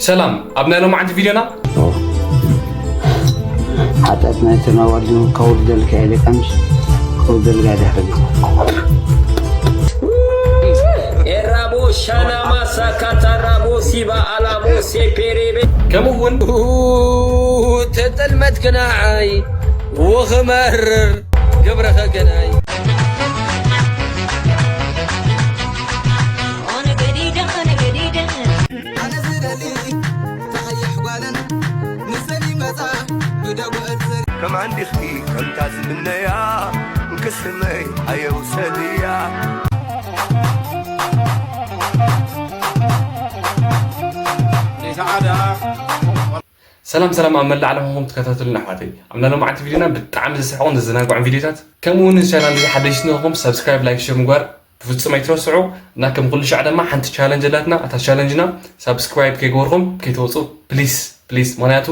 ሰላም፣ ኣብ ናይ ሎማዓንቲ ቪድዮና ሓጢኣት ናይ ተናዋል ከውርደልካ ኢለ ቀምሽ ከውርደልካ ድሕሪ ኤራቦ ሻናማ ሳካታራቦ ሲባ ኣላቦ ሴፔሬቤ ከምኡ እውን ተጠልመት ክናዓይ ወኸመርር ግብረኸ ገናይ أنا جديدة أنا جديدة ኣነ ዝደሊ ተቐይሕ ጓልን ንሰን ይመፃ ብደጉ እርዝር ከማን ዲኽኪ ከምታ ዝምነያ እንክስመይ ኣየውሰድያ ሰላም ሰላም ኣብ መላእ ዓለም ኹም ትከታተሉና ኣሕዋተይ ኣብ ናይ ሎማዓንቲ ቪድዮና ብጣዕሚ ዘስሕቑን ዘዘናግዑን ቪድዮታት ከምኡ እውን ቻናል እዚ ሓደሽቲ ንኹም subscribe like share ምግባር ብፍጹም ኣይትረስዑ እና ከም ኩሉ ሻዕ ድማ ሓንቲ challenge ኣላትና እታ challenge ና subscribe ከይገበርኩም ከይትወፁ please please ምክንያቱ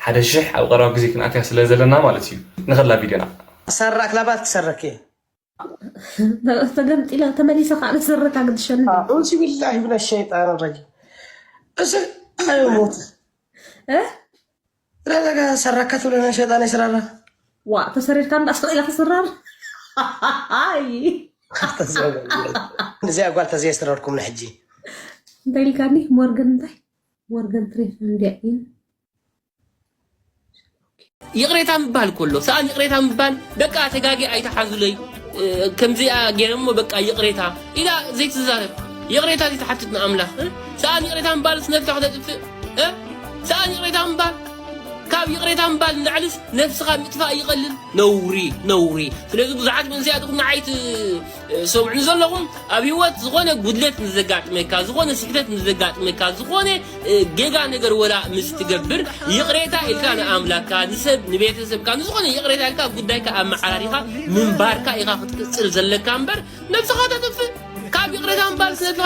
ሓደ ሽሕ ኣብ ቀረባ ግዜ ክንኣትያ ስለ ዘለና ማለት እዩ ንኸላ ቪድዮና ሰራክ ላባት ክሰረክ እየ ተገምጢላ ተመሊሰ ከዓ ንዝረካ ግድሸኒ أعوذ بالله من الشيطان الرجيم እስ ኣይሞት ረጋ ሰራካ ትብለና ሸጣን ይስራራ ዋ ተሰሪርካ እንዳ ስቕ ኢላ ክስራር ኣይ እዚኣ ጓል ተዘየስረርኩም ንሕጂ እንታይ ኢልካኒ ሞርገን እንታይ ሞርገን ትሬፍ እንዲያ ኢን ይቕሬታ ምባል ከሎ ሰኣን ይቕሬታ ምባል በቃ ተጋጊ ኣይተሓዙለይ ከምዚኣ ገይረ እሞ በቃ ይቕሬታ ኢላ ዘይትዛረብ ይቕሬታ ዘይትሓትት ንኣምላኽ ሰኣን ይቕሬታ ምባልስ ነብሳ ክተጥፍእ ሰኣን ይቕሬታ ምባል ካብ ይቕሬታ ምባል ንላዕልስ ነብስኻ ምጥፋእ ይቐልል ነውሪ ነውሪ ስለዚ ብዙሓት መንስያት ኹም ንዓይት ሰምዑ ዘለኹም ኣብ ህይወት ዝኾነ ጉድለት ንዘጋጥመካ ዝኾነ ስሕተት ንዘጋጥመካ ዝኾነ ጌጋ ነገር ወላ ምስ ትገብር ይቕሬታ ኢልካ ንኣምላካ ንሰብ ንቤተሰብካ ንዝኾነ ይቕሬታ ኢልካ ጉዳይካ ኣመዓራሪኻ ምንባርካ ኢኻ ክትቅፅል ዘለካ እምበር ነብስኻ ተጥፍእ ካብ ይቕሬታ ምባል ስለካ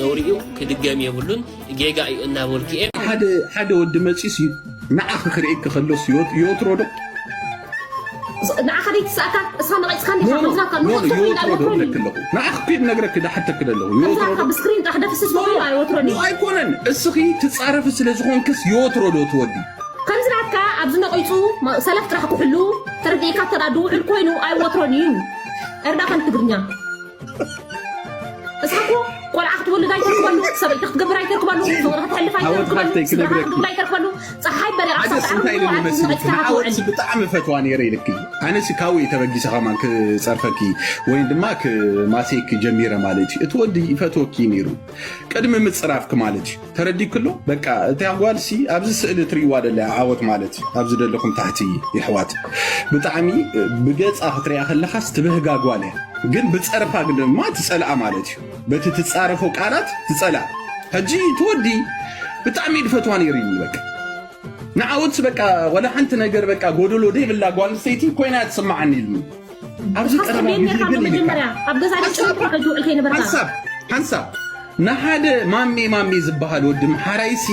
ነውሪኡ ክድገም የብሉን ጌጋ እዩ እናበልኩ እየ ሓደ ሓደ ወዲ መፂስ እዩ ንዓኺ ክርእየኪ ከሎስ ይወትሮ ዶ ንዓኻ ደይትስኣካ እስኻ ነቒፅካ እንዲኻ ከምዝራካ ንወትሮ ይወትሮ ዶ ይብለኪ ኣለኹ ንዓኺ እኮ ነግረኪ ዳሕተኪ ዘለኹ ይወትሮ ከምዝራካ ዶ ብስክሪን ጥራሕ ደፍስስ ኮይኑ ኣይወትሮን እዩ ኣይኮነን እስኺ ትፃረፊ ስለ ዝኾንክስ ይወትሮ ዶ ትወዲ ከምዝራካ ኣብዚ ነቒፁ ሰለፍ ጥራሕ ክሕሉ ተረዲእካ ተዳ ድውዕል ኮይኑ ኣይወትሮን እዩ እርዳ ከም ትግርኛ እስኻ እኮ ቆልዓ ክትወልድ ኣይተርክበሉ፣ ሰበይቲ ክትገብር ኣይተርክበሉ፣ ፍቕሪ ክትሕልፍ ኣይተርክበሉ፣ ስድራኻ ክትብል ኣይተርክበሉ። ፀሓይ በሪቓ ክሳብ ዓርቢ ንውዓል ሒዝካ ክትውዕል። ብጣዕሚ ፈትዋ ነይረ ኢልኪ። ኣነሲ ካብኡ እየ ተበጊሰ ከማን ክፀርፈኪ ወይ ድማ ክማስየኪ ጀሚረ ማለት እዩ። እቲ ወዲ ይፈትወኪ እዩ ነይሩ ቅድሚ ምፅራፍኪ ማለት እዩ። ተረዲክሎ በቃ እታ ጓልሲ ኣብዚ ስእሊ ትርእይዋ ደላ ዓወት ማለት ኣብዚ ደለኹም ታሕቲ ይሕዋት ብጣዕሚ ብገፃ ክትሪያ ከለኻስ ትብህጋ ጓል እያ ግን ብፀርፋ ግን ድማ ትፀልኣ ማለት እዩ በቲ ትፃረፎ ቃላት ትፀልኣ ሕጂ ትወዲ ብጣዕሚ ድፈትዋ ነይሩ እዩ በቃ ንዓወትስ በቃ ወላ ሓንቲ ነገር በቃ ጎደሎ ደይብላ ጓል ኣንስተይቲ ኮይና ትስማዓኒ ኢልኒ ኣብዚ ቀረባ ግዜ ግን ኢልካ ሓንሳብ ሓንሳብ ንሓደ ማሜ ማሜ ዝበሃል ወዲ ምሓራይሲ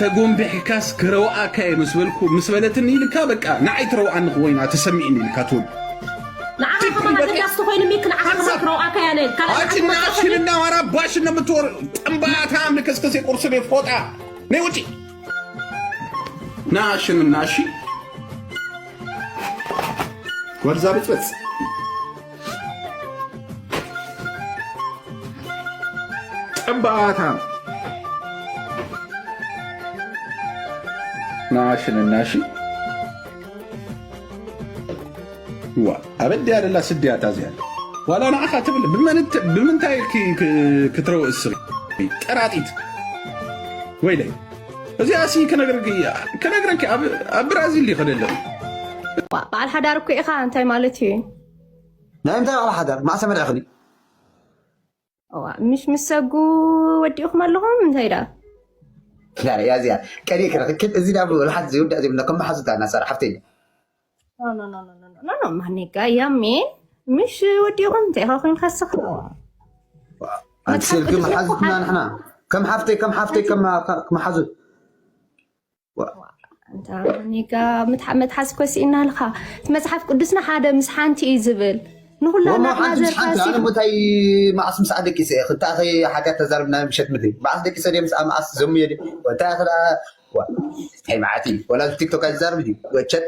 ተጎንቢሕካስ ክረውኣካ እየ ምስ በልኩ ምስ በለትኒ ኢልካ በቃ ንዓይ ትረውኣኒ ክወይና ተሰሚዕኒ ኢልካ ትወዱ ንዓኻ ከማን ኣገዳሲ ተኾይኑ ሚክ ንዓኻ ከማን ክረውኣካ እያ ነል ካልኣሽን እናዋራ ባሽ እነምትወር ጥንባታ ምልክስክስ የቁርስ ቤት ፎጣ ናይ ውጪ ናሽን ናሺ ጓልዛ ብፅበፅ ጠባታ ናሽን ናሺ ዋ ኣበድ ያለላ ስድያታ እዚያ ዋላ ንዓኻ ትብል ብምንታይ ክትረው እስኺ ጠራጢት ወይለይ እዚኣ ሲ ክነግረኪ እያ ክነግረኪ ኣብ ብራዚል ይኸደለ በዓል ሓዳር እኮ ኢኻ እንታይ ማለት እዩ ናይ እንታይ በዓል ሓዳር ማዕሰ መርዕኽኒ ምሽ ምስ ሰጉ ወዲእኹም ኣለኹም እንታይ ዳ ያ እዚኣ ቀኒ ክረክብ እዚ ዳ ብልሓት ዘይውዳእ ዘይብለኩም መሓዙታ እናሰራ ሓፍተይ ማኔጋ ያሜን ምሽ ወዲኹም እንታይ ኢኻ ኮይንካ ስኻ ኣንስልኪ መሓዙትና ንሕና ከም ሓፍተይ ከም ሓፍተይ ከም መሓዙት ኔጋ መትሓዝ ኮሲእና ኣለኻ እቲ መፅሓፍ ቅዱስና ሓደ ምስ ሓንቲ እዩ ዝብል ንኹላ ወሞ ናትና ሓንቲ ምስ ሓንቲ ዘርካሲ ኣነ ሞታይ መዓስ ምስ ኣደቂሰ እየ ክታ ሓጢኣት ተዛርብና ምሸት ምድሪ መዓስ ደቂሰ ድየ ምስ መዓስ ዘሙ እየ ድየ ወታ ክዳ እንታይ መዓት እዩ ወላ ቲክቶክ ኣይዛርብ ድዩ ወቸት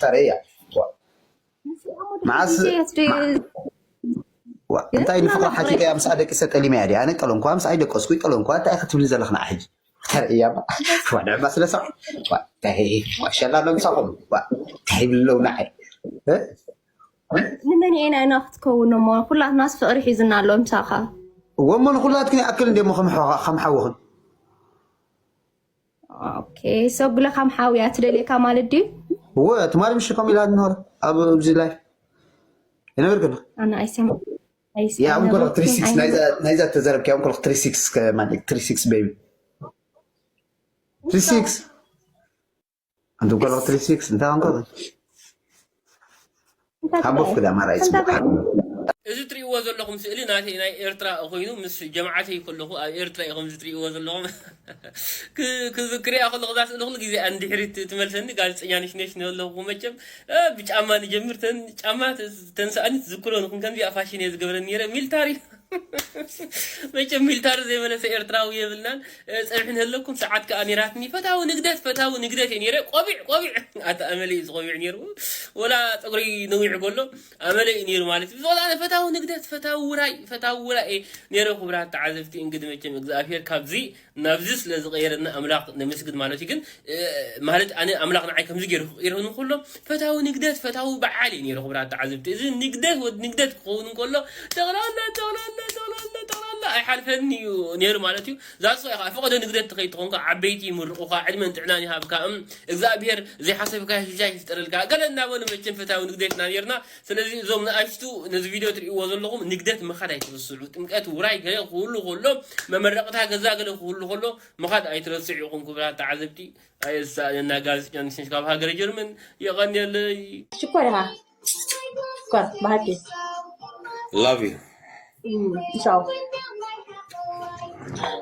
ተረያ መዓስ እንታይ ንፍቕራ ሓቲተያ ምስ ኣደቂሰ ጠሊመያ ድየ ኣነ ጠለንኳ ምስ ኣይደቀስኩ ጠለንኳ እንታይ ክትብሊ ዘለኽና ሕጂ ተርእያ ንዕማ ስለ ሰብ ሸላ ሎ ምሳኹም እንታይ ይብልለው ንዓይ ንመን ኢና ኢና ክትከውን እሞ ኩላትናስ ፍቕሪ ሒዝና ኣሎ ምሳኻ ወሞ ንኩላትክን ይኣክል እንደ ከም ሓውኽን ሰጉለ ከም ሓውያ ትደልየካ ማለት ድዩ እወ ትማሊ ምሽ ከም ኢላ ነበረ ኣብዚ ላይ ይነብር ግን ኣነ ኣይሰማ ያ እንኮሎ ትሪሲክስ ናይዛ ተዘረብኪያ እንኮሎ ትሪሲክስ ማለት ትሪሲክስ ቤቢ ትሪሲክስ ኣንተ እንኮሎ ትሪሲክስ እንታይ እንኮሎ ሓቦፍ ክዳ ማራይ ስብሓን እዚ ትሪእዎ ዘለኹም ስእሊ ናተይ ናይ ኤርትራ ኮይኑ ምስ ጀማዓተይ ከለኹ ኣብ ኤርትራ ኢኹም እዚ ትሪእዎ ዘለኹም ክዝክርያ ከለኹ እዛ ስእሊ ኩሉ ግዜ ኣንድሕሪት ትመልሰኒ ጋዜጠኛ ነሽነሽ ዘለኹ መቸም ብጫማ ንጀምር ተን ጫማ ተንስኣኒ ትዝክሮ ንኹን ከምዚኣ ፋሽን እየ ዝገብረን ነይረ ሚልታሪ መቸም ሚልታሪ ዘይመለሰ ኤርትራዊ የብልናን ፀብሒ ንህለኩም ሰዓት ከዓ ነይራትኒ ፈታዊ ንግደት ፈታዊ ንግደት እየ ነይረ ቆቢዕ ቆቢዕ ኣታ ኣመለይ ዝቆቢዕ ነይሩ ወላ ፀጉሪ ነዊዕ ጎሎ ኣመለይ ነይሩ ማለት እዩ ዝኾነ ፈታዊ ንግደት ፈታዊ ውራይ ፈታዊ ውራይ እየ ነይረ ክቡራት ተዓዘብቲ እንግዲ መቸም እግዚኣብሔር ካብዚ ናብዚ ስለ ዝቀየረና ኣምላኽ ነመስግን ማለት እዩ ግን ማለት ኣነ ኣምላኽ ንዓይ ከምዚ ገይሩ ክቅይረኒ ከሎ ፈታዊ ንግደት ፈታዊ በዓል እዩ ነይሩ ክቡራት ተዓዘብቲ እዚ ንግደት ወድ ንግደት ክኸውን እንከሎ ጠቕላላ ጠቕላላ ጠቕላላ ጠቕላላ ኣይሓልፈኒ እዩ ነይሩ ማለት እዩ ዛሶ ኢኻ ፈቐዶ ንግደት ትኸይድ ትኾንካ ዓበይቲ ይምርቑኻ ዕድመን ጥዕናን ይሃብካ እግዚኣብሔር ዘይሓሰብካ ሽሻይ ይፍጠረልካ ገለ እናበሉ መቸም ፈታዊ ንግደትና ነርና ስለዚ እዞም ንኣሽቱ ነዚ ቪድዮ ትርእይዎ ዘለኹም ንግደት ምኻድ ኣይትርስዑ ጥምቀት ውራይ ገለ ክህሉ ከሎ መመረቕታ ገዛ ገለ ክህሉ ከሎ ምኻድ ኣይትረስዑ ኢኹም ክብራት ተዓዘብቲ ኣየሳእነና ጋዜጠኛ ንሽንሽ ካብ ሃገረ ጀርመን የቐንየለይ ሽኮር ኢኻ ሽኮር ብሃቂ love you ሻው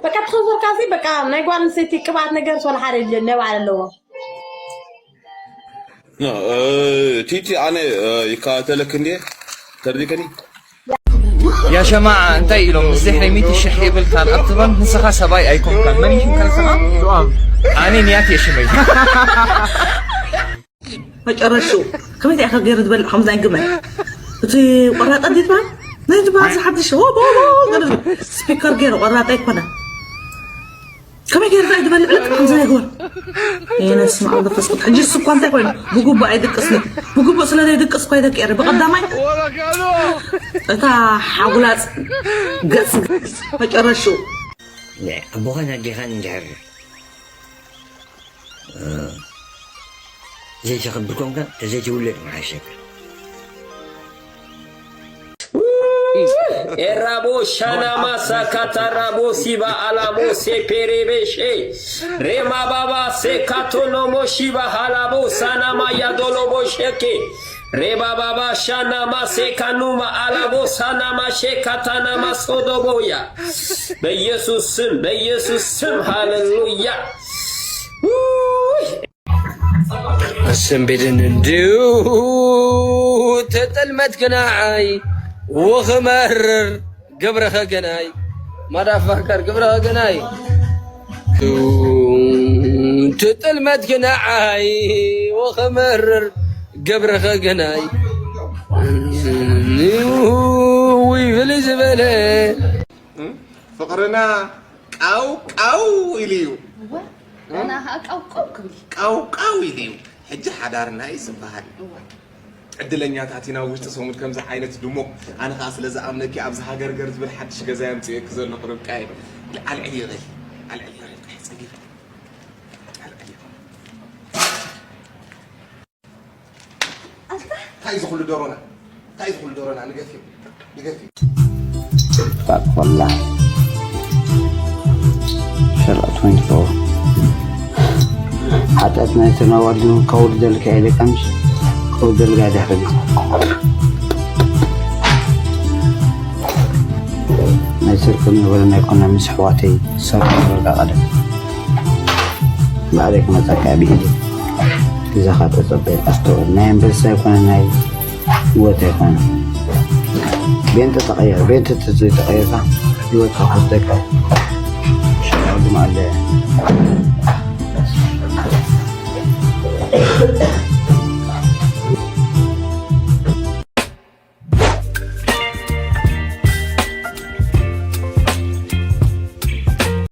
በቃ ትኸዘርካ ሲ በቃ ናይ ጓል ኣንስተይቲ ቅብኣት ነገር ሶል ሓደ የለን ናይ ባዕል ኣለዎ ቲቲ ኣነ ይከታተለክ እንዴ ተርዲከኒ يا جماعة እንታይ ኢሎም ምስ ድሕሪ ሚእቲ ሽሕ ይብልካን ኣብ ትበን ንስኻ ሰብኣይ ኣይኮንካን መን ይሽምካ ንስኻ ኣነ ንያት የሽመይ መጨረሽኡ ከመይ ኢኻ ገይሩ ዝበልዕ ከምዚ ናይ ግመል እቲ ቆራጣ ድዩ ትበሃል ናይ ዝበሃል ዝሓድሽ ሆቦ ስፒከር ገይሩ ቆራጣ ኣይኮነ ከመይ ገይርካ እዩ ዝበልዕ ልክ ከምዚ ናይ ግበር የነስማ ኣብ መንፈስ ቅዱስ ሕጂ እሱ እኳ እንታይ ኮይኑ ብግቡእ ኣይድቅስኒ ብግቡእ ስለ ዘይድቅስ እኳ ይደቂ ኤረ ብቐዳማይ እታ ሓጉላፅ ገፅ መጨረሽኡ ኣቦኻን ኣዴኻን እንድሕር ዘይተኸብር ኮንካ ተዘይትውለድ ምሓሸካ ኤራቦ ሻናማ ሳካታራቦ ሲባ ኣላቦ ሴፔሬቤሼ ሬማ ባባ ሴካቶኖሞ ሺባ ሃላቦ ሳናማ ያዶሎቦ ሸኬ ሬባ ባባ ሻናማ ሴካኑማ ኣላቦ ሳናማ ሼካታናማ ሶዶቦያ በኢየሱስ ስም በኢየሱስ ስም ሃሌሉያ ኣሰንቢድን እንድዩ ተጠልመት ግናዓይ ወኽመርር ግብርኸ ግናይ ማዳፋከር ግብርኸ ግናይ ትጥልመት ግናዓይ ወኽመርር ግብርኸ ግናይ ውይ ፍልይ ዝበለ ፍቕርና ቃው ቃው ኢሉ እዩ። እና ቃው ቃው ክብል ቃው ቃው ኢሉ እዩ። ሕጂ ሓዳርና እዩ ዝበሃል። ዕድለኛታት ኢና ውሽጢ ሰሙን ከምዚ ዓይነት ድሙቕ ኣነ ከዓ ስለ ዝኣምነኪ ኣብዚ ሃገር ገር ዝብል ሓድሽ ገዛ የምፅእየኪ ዘለኹ ርብቃ እዩ ኣልዕል ይበል ኣልዕል ርብቃ ፀጊብ ኣልዕል እንታይ እዚ ኩሉ ደሮና እንታይ እዚ ኩሉ ደሮና ንገፊ ንገፊ ጣጥቆላ ሸላ ትወንቲ ፎር ሓጢኣት ናይ ተናዋዲ ከውርደልካ ኢለ ቀምሽ ከውርደልካ ድሕሪ ግዜ ናይ ስርቅን ነበረ ናይ ኮና ምስ ኣሕዋተይ ሰብ ነበርካ ቀደም ባዕለይ ክመፀካ ብኢደ እዛ ኸዓ ተፀበ ኣስተውዕል ናይ ኣንበሳ ኣይኮነ ናይ ህይወት ኣይኮነ ቤንተ ተቐየር፣ ቤንተ ተዘይተቐየርካ ህይወትካ ክወስደካ እዩ። ሸቃሉ ማለ